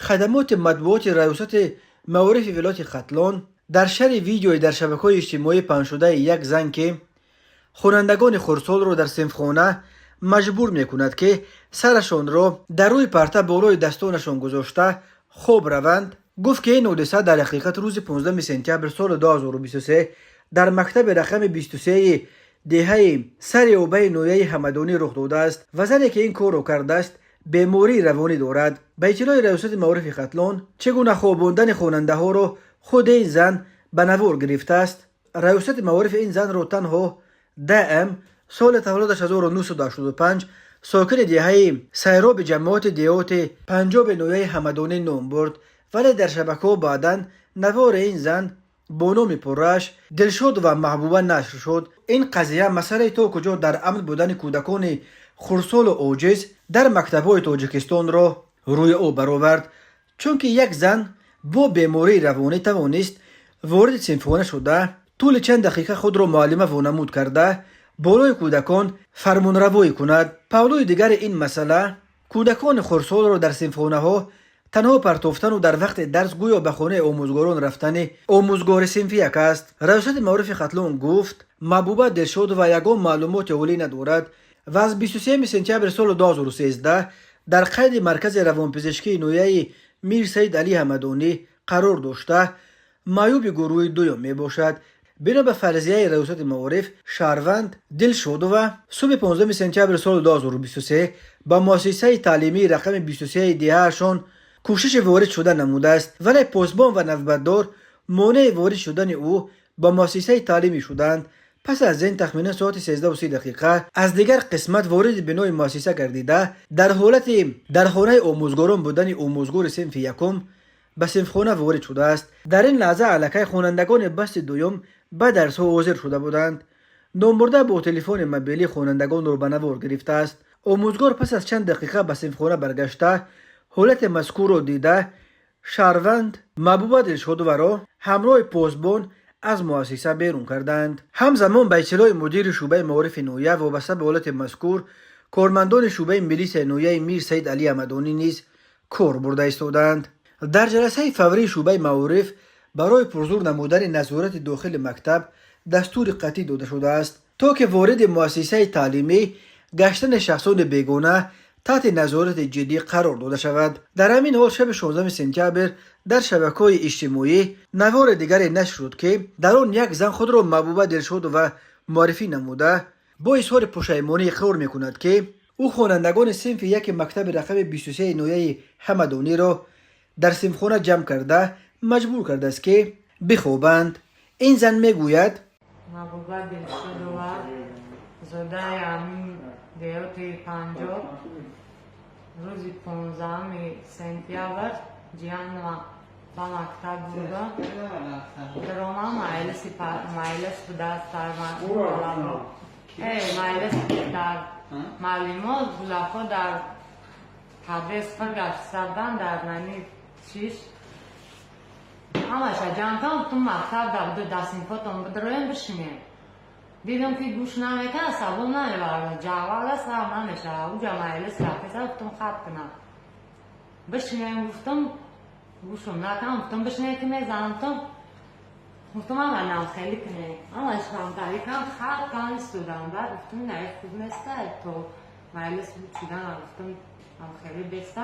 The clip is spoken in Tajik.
Хадамоти матбуоти Раёсати маорифи вилояти Хатлон дар шарҳи видеои дар шабакаҳои иҷтимоӣ паҳншудаи як зан, ки хонандагони хурдсолро дар синфхона маҷбур мекунад, ки сарашонро дар рӯи парта болои дастонашон гузошта хоб раванд, гуфт, ки ин ҳодиса дар ҳақиқат рӯзи 15 сентябр соли 2023 дар мактаби рақами 23 деҳаи Сари Обаи ноҳияи Ҳамадонӣ рух додааст ва зане, ки ин корро кардааст, бемории равонӣ дорад. Ба иттилои Раёсати маорифи Хатлон, чӣ гуна хобондани хонандаҳоро худи ин зан ба навор гирифтааст. Раёсати маориф ин занро танҳо ДМ, соли таваллудаш 1985, сокини деҳаи Сайроби ҷамоати деҳоти Панҷоби ноҳияи Ҳамадонӣ ном бурд, вале дар шабакаҳо баъдан навори ин зан бо номи пуррааш Дилшодова Маҳбуба нашр шуд. Ин қазия масъалаи то куҷо дар амн будани кӯдакони хурдсолу оҷиз дар мактабҳои Тоҷикистонро рӯи об баровард, чунки як зан бо бемории равонӣ тавонист вориди синфхона шуда, тӯли чанд дақиқа худро муаллима вонамуд карда, болои кӯдакон фармонравоӣ кунад. Паҳлӯи дигари ин масъала кӯдакони хурдсолро дар синфхонаҳо танҳо партофтану дар вақти дарс гӯё ба хонаи омӯзгорон рафтани омӯзгори синфи як аст. Раёсати маорифи Хатлон гуфт, Маҳбуба Дилшодова ягон маълумоти олӣ надорад ва аз 23 сентябри соли 2013 дар қайди Маркази равонпизишкии ноҳияи Мир Саид Алӣ Ҳамадонӣ қарор дошта, маъюби гурӯҳи дуюм мебошад. Бино ба фарзияи Раёсати маориф, шаҳрванд Дилшодова субҳи 15 сентябри соли 2023 ба муассисаи таълимии рақами 23 деҳаашон кӯшиши ворид шуда намудааст, вале посбон ва навбатдор монеи ворид шудани ӯ ба муассисаи таълимӣ шуданд. Пас аз ин тахминан соати 13:30 аз дигар қисмат вориди бинои муассиса гардида, дар ҳолати дар хонаи омӯзгорон будани омӯзгори синфи якум ба синфхона ворид шудааст. Дар ин лаҳза аллакай хонандагони басти дуюм ба дарсҳо ҳозир шуда буданд. Номбурда бо телефони мобилӣ хонандагонро ба навор гирифтааст. Омӯзгор пас аз чанд дақиқа ба синфхона баргашта, ҳолати мазкурро дида, шаҳрванд Маҳбуба Дилшодоваро ҳамроҳи посбон аз муассиса берун карданд. Ҳамзамон, ба иттилои мудири шӯъбаи маорифи ноҳия, вобаста ба ҳолати мазкур кормандони шӯъбаи милисияи ноҳияи Мир Саид Алӣ Ҳамадонӣ низ кор бурда истодаанд. Дар ҷаласаи фаврии шӯъбаи маориф барои пурзур намудани назорати дохили мактаб дастури қатъӣ дода шудааст, то ки вориди муассисаи таълимӣ гаштани шахсони бегона таҳти назорати ҷиддӣ қарор дода шавад. Дар ҳамин ҳол, шаби 16 сентябр дар шабакаҳои иҷтимоӣ навори дигаре нашр шуд, ки дар он як зан худро Маҳбуба Дилшодова муаррифӣ намуда, бо изҳори пушаймонӣ иқрор мекунад, ки ӯ хонандагони синфи яки мактаби рақами 23 ноҳияи Ҳамадониро дар синфхона ҷамъ карда, маҷбур кардааст, ки бихобанд. Ин зан мегӯяд: Маҳбуба Дилшодова, зодаи ҳамин деҳоти Панҷоб, рӯзи 15 сентябр ҷиянма ба мактаб бурда даромам, майлис будааст, дар майлис дар муаллимо гулаҳо дар подъезд пир гашта буданд, дар нани чиш ҳамаша ҷамъ кардам, гуфтум: «Мактаб да буду, дар синфотон бидроем, бишинем». Дидам, ки гӯш намекунад, сабун намебарад, ҷавала сар намешавад. Уҷа майлис рафтеса, гуфтум: «Хат кунам, бишинем». Гуфтум, гӯшум накунам, гуфтум: «Бишинем, ки мезанамтон». Гуфтум: «Ама намхелӣ кунем». Ҳамаш ҳамтарӣ кам хат кан истодам. Баъд гуфтум: «Не, хуб неста, то майлис шудан». Гуфтум: «Ҳамхелӣ беста».